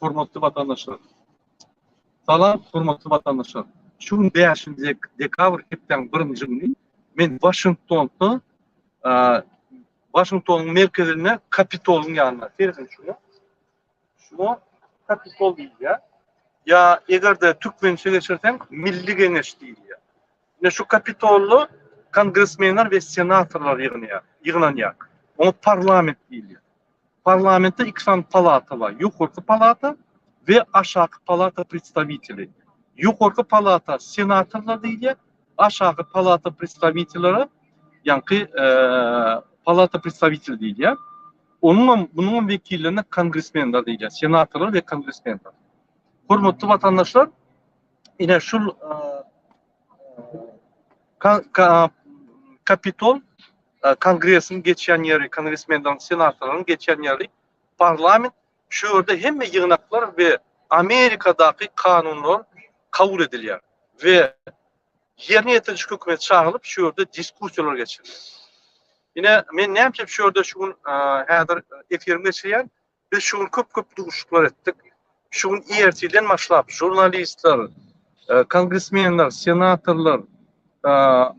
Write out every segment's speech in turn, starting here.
Hormatly watandaşlar! Salam hormatly watandaşlar! Şu gün bäşinji dekabr hepdäň birinji güni men Waşingtonda Waşingtonyň merkezinde Kapitolyň ýanynda serediň şuňa. Şuňa Kapitol diýilýär. Ýa eger-de türkmençe geçirseň Milli Geňeş diýilýär. Ine şu Kapitolda kongresmenler we senatorlar ýygnaýar, ýygnanýar. Oňa parlament diýilýär. Parlamentde iki sany palata bar, ýokarky palata we aşaky palata predstawiteli. Ýokarky palata senatorlar diýilýär, aşaky palata predstawitellere ýaňky palata predstawitel diýilýär. Onuňam, munuňam wekillerine kongresmenler diýilýär, senatorlar we kongresmenler. Hormatly watandaşlar, ine şul Kapitol Kongresiň geçýän ýeri, kongresmenleriň, senatorlaryň geçýän ýeri, parlament, şu ýerde hemme ýygnaklar we Amerikadaky kanunlar kabul edilýär we ýerine ýetiriji hökümet çagyrylyp şu ýerde diskussiýalar geçirilýär. Ine, men näme üçin şu ýerde şu gün häzir efirimi geçirýän? Biz şu gün köp-köp duşuşyklar etdik. Şu gün ertirden başlap žurnalistler, kongresmenler, senatorlar,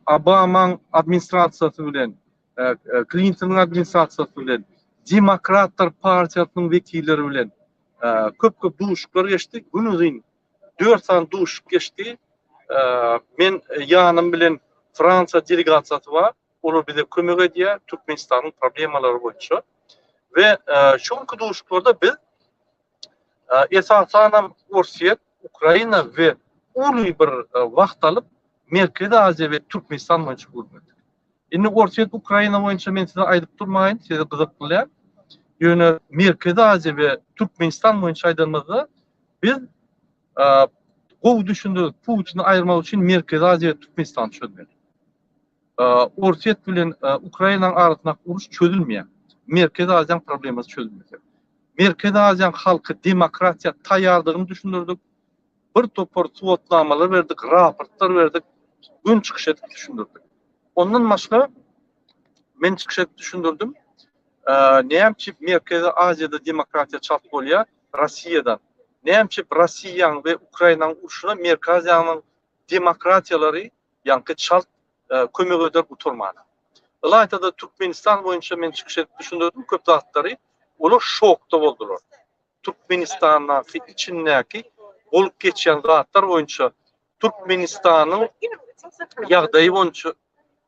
Obamaň administrasiýasy bilen, Klintonyň administrasiýasy bilen, Demokratlar partiýasynyň wekilleri bilen köp-köp duşuşyklar geçdi. Günuzyn dört sany duşuşyk geçdi. Men ýanym bilen Fransiýa delegasiýasy bar. Olar bize kömek edýär Türkmenistanyň problemalary boýunça. We şu günki duşuşyklarda biz esasanam Orsýet, Ukraina we uly bir wagt alyp Merkezi Aziýa we Türkmenistan boýunça gürrüň etdik. Indi Orsýet, Ukraina boýunça men size aýdyp durmaýyn, size gyzykly. Ýöne Merkezi Aziýa we Türkmenistan boýunça aýdanymyzda biz gowy düşündirdik, Putini aýyrmak üçin Merkezi Aziýa we Türkmenistany çözmeli. Orsýet bilen Ukrainanyň arasyndaky uruş çözülmeýär. Merkezi Aziýanyň problemasy çözülmese. Merkezi Aziýanyň halky demokratiýa taýýardygyny düşündirdik. Bir topar subutnamalar berdik, raportlar berdik. Gün çykyş edip düşündirdik. Ondan başga men çykyş edip düşündirdim. Näme üçin Merkezi Aziýada demokratiýa çalt bolýar Russiýadan? Näme üçin Russiýanyň we Ukrainanyň urşuna Merkezi Aziýanyň demokratiýalary ýaňky çalt kömek eder gutarmana. Ylaýta-da Türkmenistan boýunça men çykyş edip düşündirdim köp zatlary, olar şokda boldular. Türkmenistandaky içindäki bolup geçýän zatlar boýunça Türkmenistanyň ýagdaýy boýunça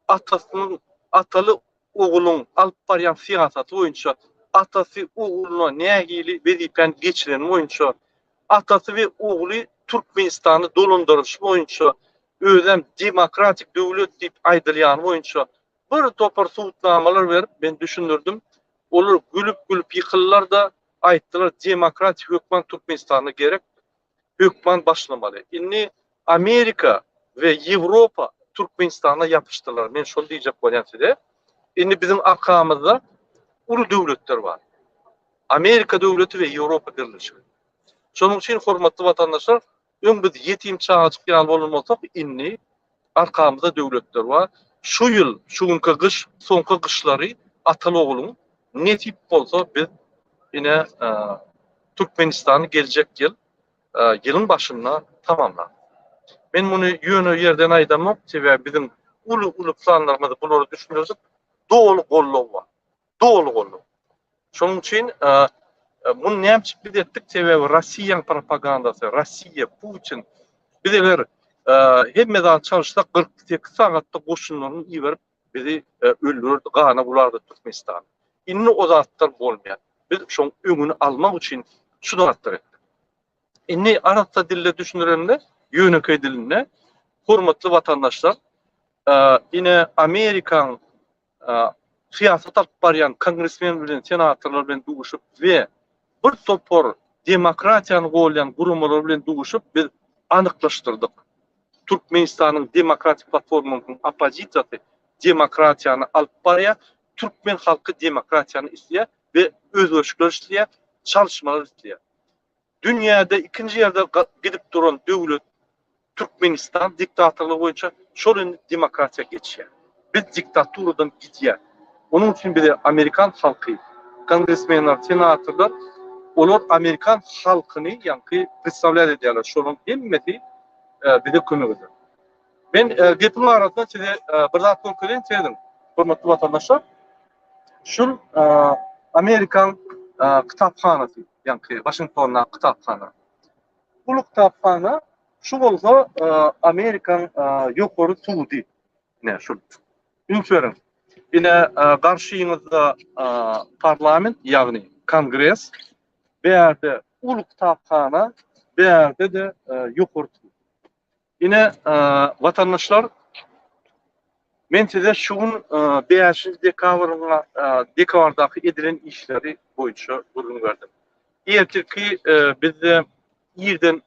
atasynyň ataly ogluň alyp barýan syýasaty boýunça atasy ogluna nähili wezipäni geçireni boýunça atasy we ogly Türkmenistany dolandyryşy boýunça özem demokratik döwlet diýip aýdylýany boýunça bir topar subutnamalar berip men düşündirdim. Olar gülüp-gülüp ýykyldylar-da, aýtdylar demokratiýa hökman Türkmenistanda gerek, hökman başlamaly. Indi Amerika we Ýewropa Türkmenistana ýapyşdylar. Men şony diýjek bolýan size. Indi biziň arkamyzda uly döwletler bar. Amerika döwleti we Ýewropa Birleşigi. Şonuň üçin hormatly watandaşlar, Öň biz ýetim çagajyk ýaly bolan bolsak, indi arkamyzda döwletler bar. Şu ýyl, şu günki gyş, soňky gyşlary ataly-ogluň nesip bolsa biz ine Türkmenistany geljek ýyl, ýylyň başynda tamamlarys. Men muny ýöne ýerden aýdamok, sebäbi biziň uly-uly planlarymyzy bulara düşündirdik, doly goldaw bar. Doly goldaw. Şonuň üçin muny näme üçin biz etdik? Sebäbi Rossiýanyň propagandasy, Rossiýa, Putin. Biz eger hemme zat çalyşsak 48 sagatda goşunlaryny iberip bizi öldürerdi, gana bulardy Türkmenistany. Indi o zatlar bolmaýar. Biz şoň öňüni almak üçin şu zatlary etdik. Indi arassa dilde düşündirende, ýönekeý dilinde hormatly watandaşlar, ine Amerikaň syýasat alyp barýan kongresmen bilen, senatorlar bilen duşup we bir topar demokratiýany golýan guramalar bilen duşup biz anyklaşdyrdyk. Türkmenistanyň Demokratik platformasynyň oppozisiýasy demokratiýany alyp barýar, türkmen halky demokratiýany isleýär we özgerişikler isleýär, çalyşmalar isleýär. Dünýäde ikinji ýerde gidip duran döwlet Türkmenistan diktatorlygy boýunça şol indi demokratiýa geçýär. Biz diktaturadan gidýäs. Onuň üçin bize amerikan halky, kongresmenler, senatorlar. Olar amerikan halkyny ýaňky predstawlýat edýärler. Şolaryň hemmesi bize kömek eder. Men gepiň arasynda size bir zat görkezeýin, serediň, hormatly watandaşlar. Şul Amerikan kitaphanasy, ýaňky Waşingtondaky kitaphana. Uly kitaphana, şu bolsa Amerikan ýokary sudy. Ine şul. Üns beriň. Ine garşyňyzda parlament, ýagny Kongres, bärde uly kitaphana, bärde-de ýokary sud. Ine watandaşlar, men size şu gün bäşinji dekabryň dekabrdaky edilen işleri boýunça gürrüň berdim. Ertirki bizde irden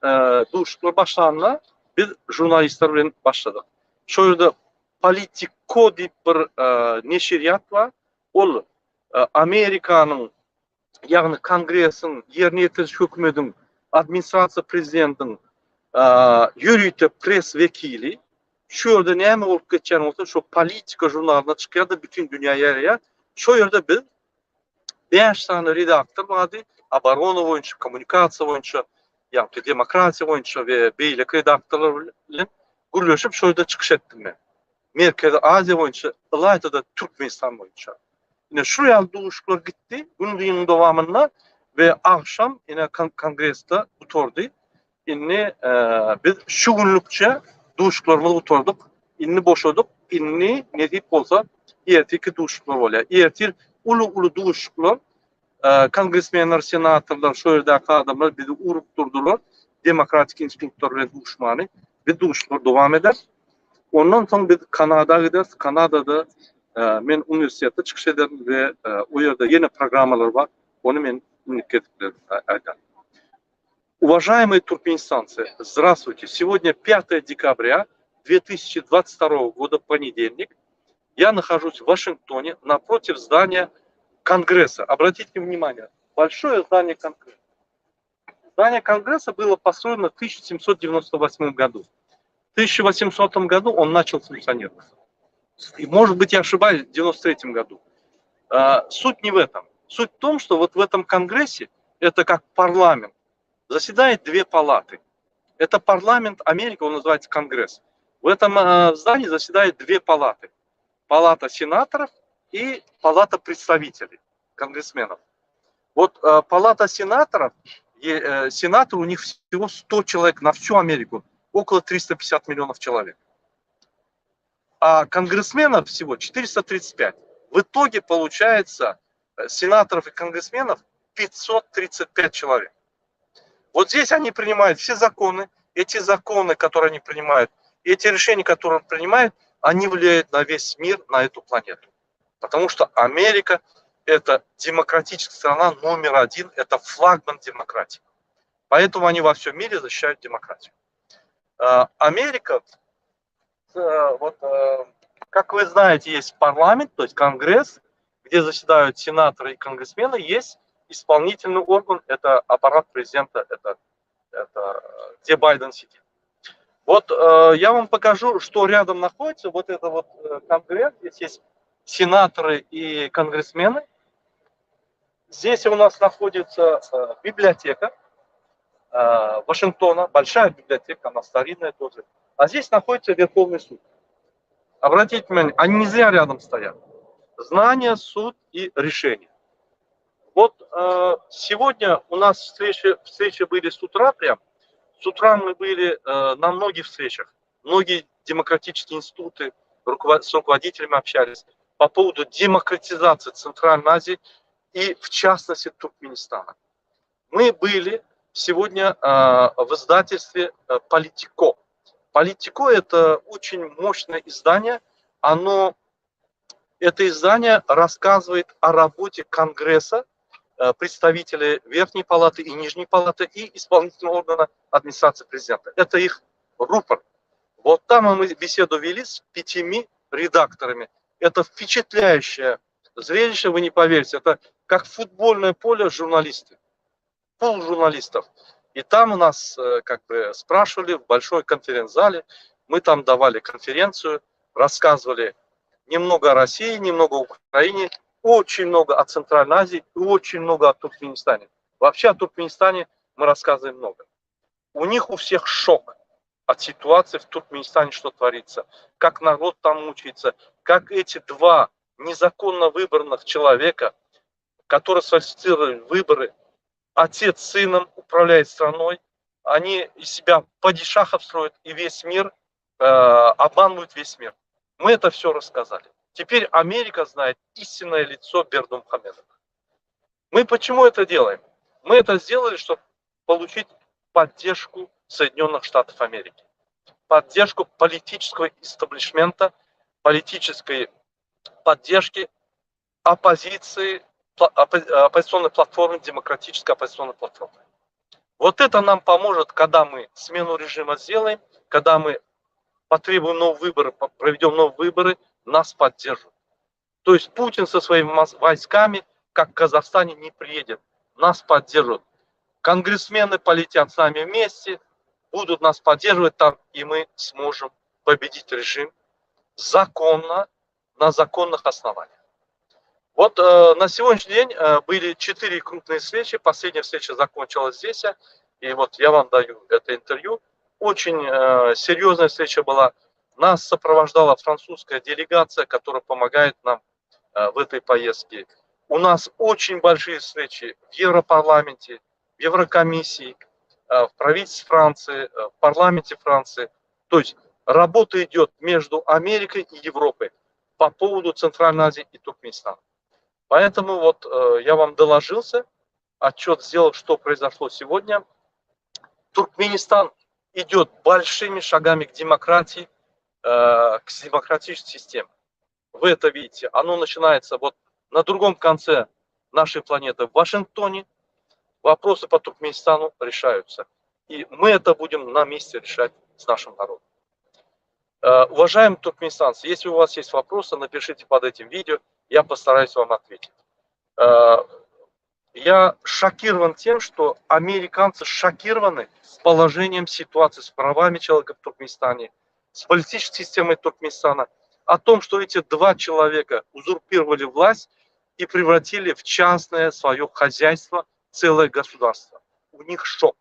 duşuşyklar başlanda biz žurnalistler bilen başladyk. Şo ýerde Politico diýip bir neşirýat bar. Ol Amerikanyň, ýagny Kongresiň, ýerine ýetiriji hökümediň, administrasiýa prezidentiň ýörite pres wekili. Şu ýerde näme bolup geçýän bolsa, şo Politico žurnalynda çykýar-da, bütin dünýä ýaýraýar. Şo ýerde biz 5 sany redaktor bardy, oborona boýunça, kommunikasiýa boýunça, ýagny demokratiýa boýunça we beýleki redaktorlar bilen gürleşip şo ýerde çykyş etdim men. Merkezi Aziýa boýunça, ylaýta-da Türkmenistan boýunça. Ine şu ýaly duşuşyklar gitdi gündiziň dowamynda we agşam ine kongresde gutardy. Indi biz şu günlükçe duşuşyklarymyzy gutardyk. Indi boşadyk. Indi nesip bolsa ertirki duşuşyklar bolýar. Ertir uly-uly duşuşyklar Kongresmenler, senatorlar, şo ýerdäki adamlar bizi urup durdular. Demokratik institutlar bilen duşmany. Biz duşuşyklar dowam eder. Ondan soň biz Kanada gideris. Kanadada men uniwersitetde çykyş ederin we o ýerde ýene programmalar bar. Ony men indiki gezekler aýdaryn. Уважаемые туркменистанцы, здравствуйте! Сегодня 5 декабря 2022 года, понедельник. Я нахожусь в Вашингтоне, напротив здания Конгресса. Обратите внимание, большое здание Конгресса. Здание Конгресса было построено в 1798 году. В 1800 году он начал функционировать. И, может быть, я ошибаюсь, в 93 году. Суть не в этом. Суть в том, что вот в этом Конгрессе, это как парламент, заседает две палаты. Это парламент Америки, он называется Конгресс. В этом здании заседают две палаты. Палата сенаторов и палата представителей, конгрессменов. Вот палата сенаторов, сенаторы у них всего 100 человек на всю Америку, около 350 миллионов человек. А конгрессменов всего 435. В итоге получается сенаторов и конгрессменов 535 человек. Вот здесь они принимают все законы, эти законы, которые они принимают, эти решения, которые принимают, они влияют на весь мир, на эту планету. Потому что Америка – это демократическая страна номер один, это флагман демократии. Поэтому они во всем мире защищают демократию. Америка, вот, как вы знаете, есть парламент, то есть Конгресс, где заседают сенаторы и конгрессмены, есть исполнительный орган, это аппарат президента, это где Байден сидит. Вот я вам покажу, что рядом находится. Вот это вот Конгресс, здесь есть сенаторы и конгрессмены. Здесь у нас находится библиотека Вашингтона, большая библиотека, она старинная тоже. А здесь находится Верховный суд. Обратите внимание, они не зря рядом стоят. Знание, суд и решение. Вот сегодня у нас встречи были с утра прям. С утра мы были на многих встречах. Многие демократические институты с руководителями общались по поводу демократизации Центральной Азии и, в частности, Туркменистана. Мы были сегодня в издательстве «Политико». «Политико» — это очень мощное издание. Это издание рассказывает о работе Конгресса, представителей Верхней Палаты и Нижней Палаты и исполнительного органа администрации президента. Это их рупор. Вот там мы беседу вели с 5 редакторами. Это впечатляющее зрелище, вы не поверите. Это как футбольное поле журналисты. Пол журналистов. И там у нас спрашивали в большой конференц-зале. Мы там давали конференцию, рассказывали немного о России, немного о Украине, очень много о Центральной Азии и очень много о Туркменистане. Вообще о Туркменистане мы рассказываем много. У них у всех шок от ситуации в Туркменистане, что творится, как народ там мучается, как эти два незаконно выбранных человека, которые сфальсифицировали выборы, отец с сыном управляет страной, они из себя падишахов строят и весь мир, обманывают весь мир. Мы это все рассказали. Теперь Америка знает истинное лицо Бердымухамедова. Мы почему это делаем? Мы это сделали, чтобы получить поддержку Соединенных Штатов Америки, поддержку политического истеблишмента, политической поддержки оппозиции, оппозиционной платформы, демократической оппозиционной платформы. Вот это нам поможет, когда мы смену режима сделаем, когда мы потребуем новые выборы, проведем новые выборы, нас поддержат. То есть Путин со своими войсками, как в Казахстане, не приедет, нас поддержат. Конгрессмены полетят с нами вместе, будут нас поддерживать там, и мы сможем победить режим законно, на законных основаниях. Вот на сегодняшний день были 4 крупные встречи. Последняя встреча закончилась здесь. И вот я вам даю это интервью. Очень серьезная встреча была. Нас сопровождала французская делегация, которая помогает нам в этой поездке. У нас очень большие встречи в Европарламенте, в Еврокомиссии, в правительстве Франции, в парламенте Франции. То есть работа идет между Америкой и Европой по поводу Центральной Азии и Туркменистана. Поэтому я вам доложился, отчет сделал, что произошло сегодня. Туркменистан идет большими шагами к демократии, к демократической системе. Вы это видите. Оно начинается на другом конце нашей планеты, в Вашингтоне. Вопросы по Туркменистану решаются. И мы это будем на месте решать с нашим народом. Уважаемые туркменистанцы, если у вас есть вопросы, напишите под этим видео, я постараюсь вам ответить. Я шокирован тем, что американцы шокированы положением ситуации с правами человека в Туркменистане, с политической системой Туркменистана, о том, что эти два человека узурпировали власть и превратили в частное свое хозяйство целое государство. У них шок.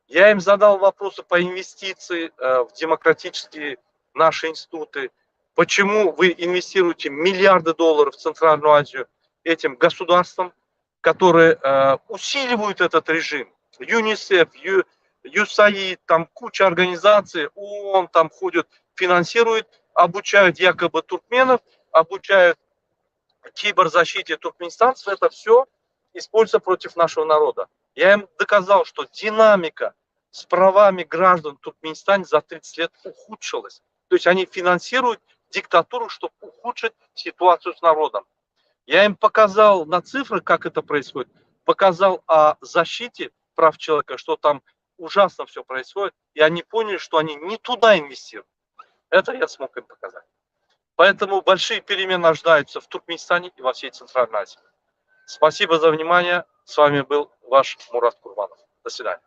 Я им задал вопросы по инвестиции в демократические наши институты. Почему вы инвестируете миллиарды долларов в Центральную Азию этим государствам, которые усиливают этот режим? ЮНИСЕФ, ЮСАИД, там куча организаций, ООН там ходят, финансируют, обучают якобы туркменов, обучают киберзащите туркменистанцев. Это все используется против нашего народа. Я им доказал, что динамика с правами граждан в Туркменистане за 30 лет ухудшилась. То есть они финансируют диктатуру, чтобы ухудшить ситуацию с народом. Я им показал на цифрах, как это происходит, показал о защите прав человека, что там ужасно все происходит, и они поняли, что они не туда инвестируют. Это я смог им показать. Поэтому большие перемены ожидаются в Туркменистане и во всей Центральной Азии. Спасибо за внимание. С вами был ваш Мурат Курбанов. До свидания.